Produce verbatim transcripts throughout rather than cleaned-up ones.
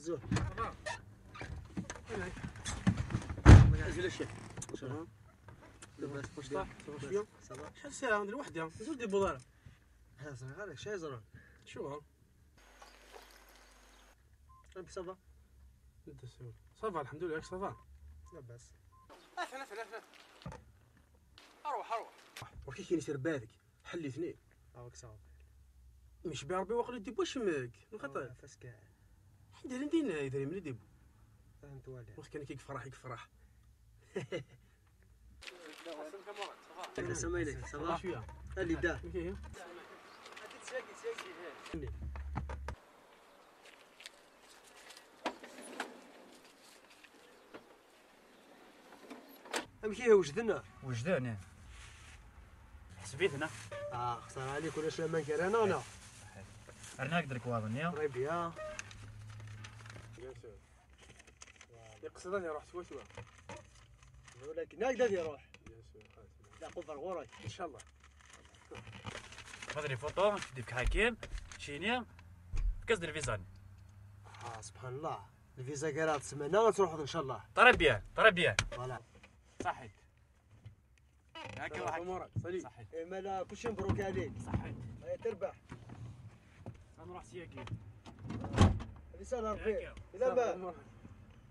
شحال ساعة عند الوحدة؟ مازال دي بوضارة. ها، صغير، هذاك شي يزرع. شو ها؟ صافا. صافا، الحمد لله، صافا. لاباس. اثنى، اثنى، اثنى. اروح، اروح. واش كاين يسير بارك؟ حليتني. هاك صافي. مش بربي واقيلا يدي بوشمك، نخطر. فاس كاع. الحمد لله، ندينا يدري من اللي ديبو. فهمت والو. واش كان كيك فرح، يك فرح. السلام عليكم، صافا؟ شوية. اللي دا. امشي وجدنا. وجدنا. حسبيتنا. اه، خسر عليك ولا شي ما كان انا انا. رناك درك واضن يا. ربي يا. يقصدني اروح شوي شوي. ولكن هكذا يروح. لا، قفر غوري. ان شاء الله. هذه الفوطو، شدي في حكيم، شينيا، في كاس ديال الفيزا. اه، سبحان الله. الفيزا كاع راه سمانة، غتروح ان شاء الله. طري بيان، طري بيان. فوالا. صحيت. هاكا واحد. مبارك، سالي. صحيت. اي مالا كلشي مبروك عليك. صحيت. اي تربح. غنروح سياكي. هذه سهلة ربي. هاكا. الا ما.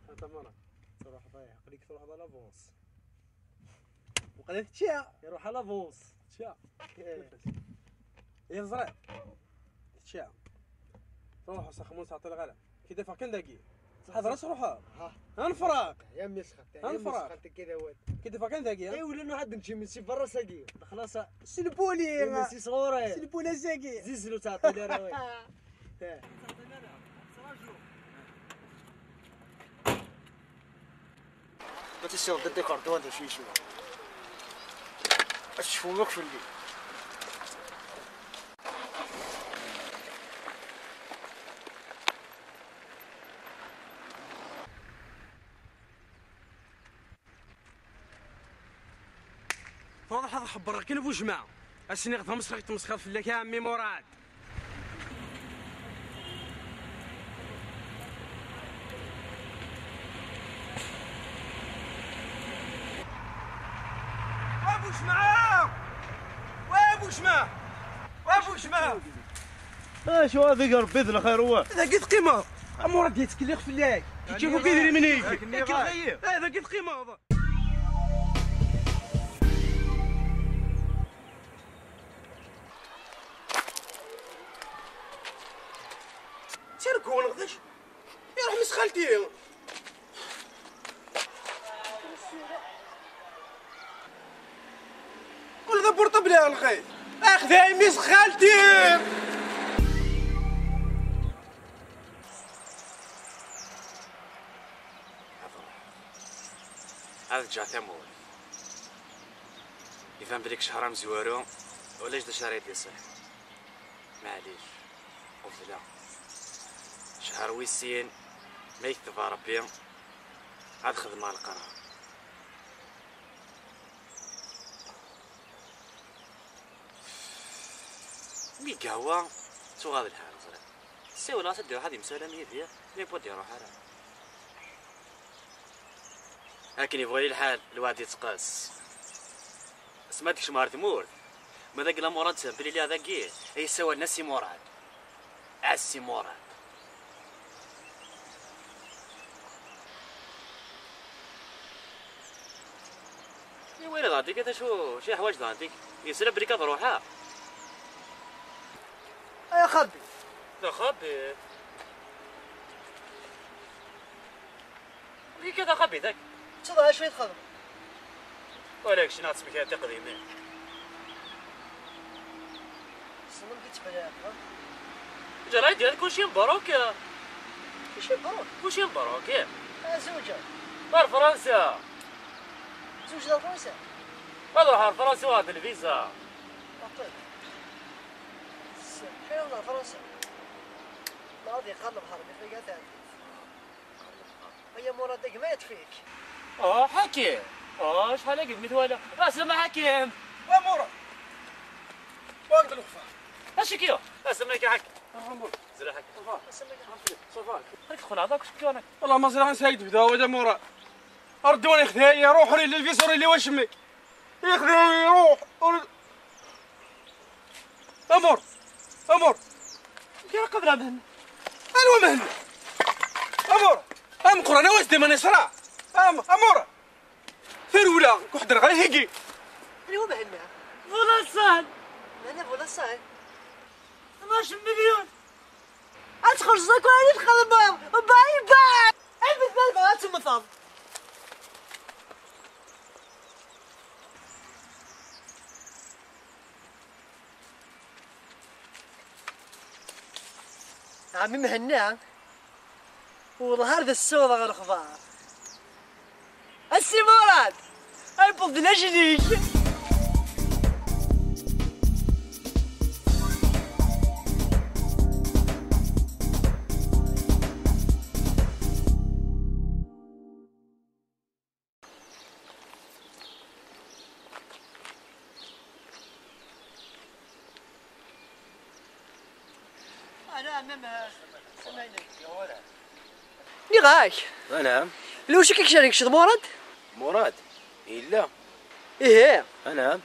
انت مرة. تروح ضايع، قليك تروح على لافونس. وقال لك تشا. يروح على لافونس. تشا. إيه. يا زرير. تشا. روح سخمون ساعة الغلا. كي دفع كان داكي. هذا راس روحها. ها. هنفرق. يا مسخة. هنفرق. كذا واد. كي دفع كان داكي، ها؟ اي ولا نوع عاد نمشي من سي برا ساكي. خلاص. سلبولي. إيه، من سي صغوري. سلبولي ساكي. زيزلو تعطي لي راوي. ها. بغيتي سير ضد كاردو هذا شي شويه. اش تشوفو ماك في الليل. واضح هذا خبر كاين ابو جماعه. اسني غتمسخر تمسخر في اللي كاع عمي مراد. وابو شمعة! وابو شمعة! وابو شمعة! اه، شو هذيك ربي ذا الخير هو؟ هذا قد قيمة. امور ديال تكليخ في الله. كي تشوفوا كيدير منيك. هذا قد قيمة هذا. سير كون غداش. يروح مس خالتي. كل ذا بورطابل يا الخير. اخذ هاي مس خالتي. هذا جا ثمود. إذا مدريك شهر مزوارو، ولاش دا شهر يدي صح. معليش. وفلا. شهر ويسين، ما يكتب ربي. عاد خدمة على القرار. مي قهوة، تو غاد الحال، زرا. سي ولا تدير واحد يمسالم يدير، مي بو دير روح على. لكن يبغي لي الحال، الواحد يتقاس. اسمع ديك شمار ثمورت. ما داك لا مراد سهبل لي هذاك إيه. أي سوى الناس مراد. عسي مراد. إي ويلي غاديك، هذا شو، شي حوايج غاديك. يسرى بريك هاد روحها. يا خبي. يا خبي. لي كذا خبي ذاك. تضع شوية خدمة. ولا شي ناس بكري تقديمين. صمم قلت بلا، ها؟ جرايد ديال كلشي مبروك. كلشي مبروك؟ كلشي مبروك، إيه. آه، زوجة. دار فرنسا. زوج دار فرنسا؟ هذا راح فرنسا وهذا الفيزا. عقل. س-، حيوان دار فرنسا. ما غادي يقلب حرب، يخليها ثاني. هي مراد ديك مات فيك. اه، حكيم. اه، شحال هكا متوالى. اسلم حكيم. ومراد. وانت الوفا. اش كيو؟ اسلم لك يا حكيم. Zraḥ akka. Ça va. Ça va. Xalak txelɛeḍ akk seg-a. Wallah ma ẓriɣ ansa i d-bdaɣ wala mura. Ardwan ixdaya, ruḥ ur yelli lvisur yelli wacemma. Ixdaya, ruḥ. Ur... Amur. Amur. Amek ara qableɣ Mhenni? Anwa Mhenni? Amur. Ameqqran, awas d iman iṣra. Am... Amur. Tarewla, kuḥder ɣer higi. Anwa Mhenni? Bulasan. Mhenni Bulasan. Tnac milyun. Ad txellṣeḍ akk ayen i txedmeḍ. Bye bye. Ay, ma txedmeḍ ad temmteḍ. Ɛemmi Mhenni, wellah ar d as-ssiwḍeɣ lexbar. A Si Murad, a yewweḍ-d lajel-ik. Nniɣ-ak. Anɛam. Lewc i k-icerreg d Murad? Murad? Yella. Ihi. Anɛam.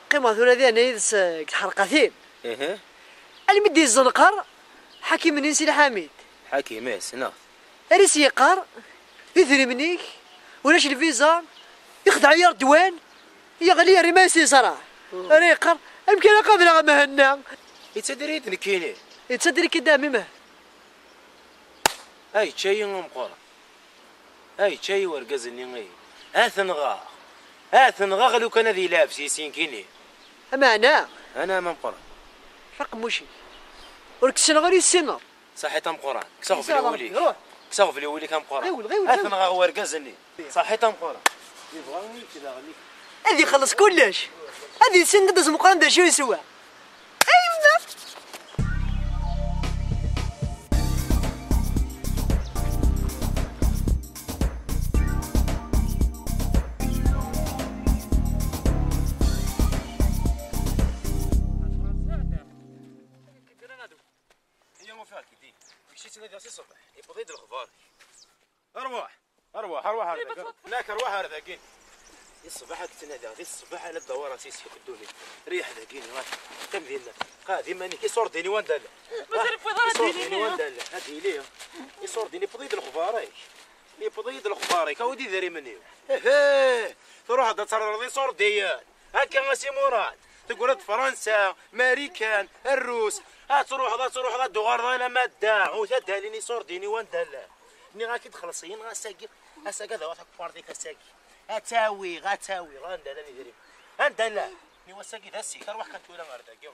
Qqimeɣ tura diɣen yid-s, eh, deg tḥerqatin. Ihi. Almi d-yezzenqer Ḥakim-nni n Si Lḥamid. Ḥakim, eh, ssneɣ-t. Ar i s-yeqqar, idrimen-ik, ulac lviza, ixdeɛ-iyi Ardwan, yeɣli ar iman-is yeẓra. Ar yeqqar, amek ara qableɣ Mhenni? Yettader-iyi-d nekkini. Yettader-ik-id a ɛemmi Mhenni. Ay, yečča-yi ameqqran. Ay, yečča-yi wergaz-nni, ay. Ad t-nɣeɣ. Ad t-nɣeɣ lukan ad yelɛeb s yis-i nekkini. Ameɛna? Anɛam ameqqran. Aqemmuc-ik. Ur k-ssineɣ ur issineɣ. Saḥit ameqqran. Kkes aɣbel i wul-ik. Ruḥ. Kkes aɣbel i wul-ik ameqqran. Ɣiwel, ɣiwel, ad ɣiwel. Ad t-nɣeɣ wergaz-nni. Saḥit ameqqran. Yebɣa yekk daɣen. Ad ixelleṣ kullec. Ad yissin d ameqqran d acu yeswa. Ay, yemma! Iya, ufiɣ-k-id. Kečč i ttnadiɣ si ṣṣbeḥ. Yewweḍ-iyi-d lexbar. Arwaḥ, arwaḥ, arwaḥ ar dagi. Nak, arwaḥ ar dagi. Di ṣṣbeḥ ad k-ttnadiɣ, di ṣṣbeḥ ala ddawaṛ-a si sḥiq ddunit. Riḥ dagi, qqim dinna. Qad iman-ik, iṣurdi-nni wanda llan? Mazal yewwiḍ ara ad d-yili. Iṣurdi-nni wanda llan? Ad yili. Iṣurdi-nni, yewweḍ-iyi-d lexbar-ik. Yewweḍ-iyi-d lexbar-ik, awi-d idrimen-iw. Ehe, truḥeḍ ad terreḍ iṣurdiyen. Akka a Si Murad, tegreḍ Fransa, Marikan, Rrus, ad truḥeḍ, ad truḥeḍ, ad d-tuɣaleḍ alamma d da. Ur t-ad-alin iṣurdiyen-iw anda llan. Nniɣ-ak-id xelṣ-iyi, ass-agi, ass-agi ad awiɣ takebbaṛt-ik ass-agi. Ad tt-awiɣ, ad tt-awiɣ, anda llan idrimen? Anda llan? Nniɣ ass-agi d ass-ik, arwaḥ kan tura ɣer dagi.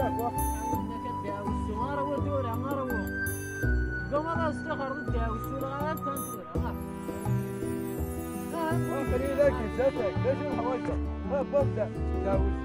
Tura, tura, tura. Aql-i la kizat-ak, d acu lḥwaǧ-a? Ha, bab da, dawes.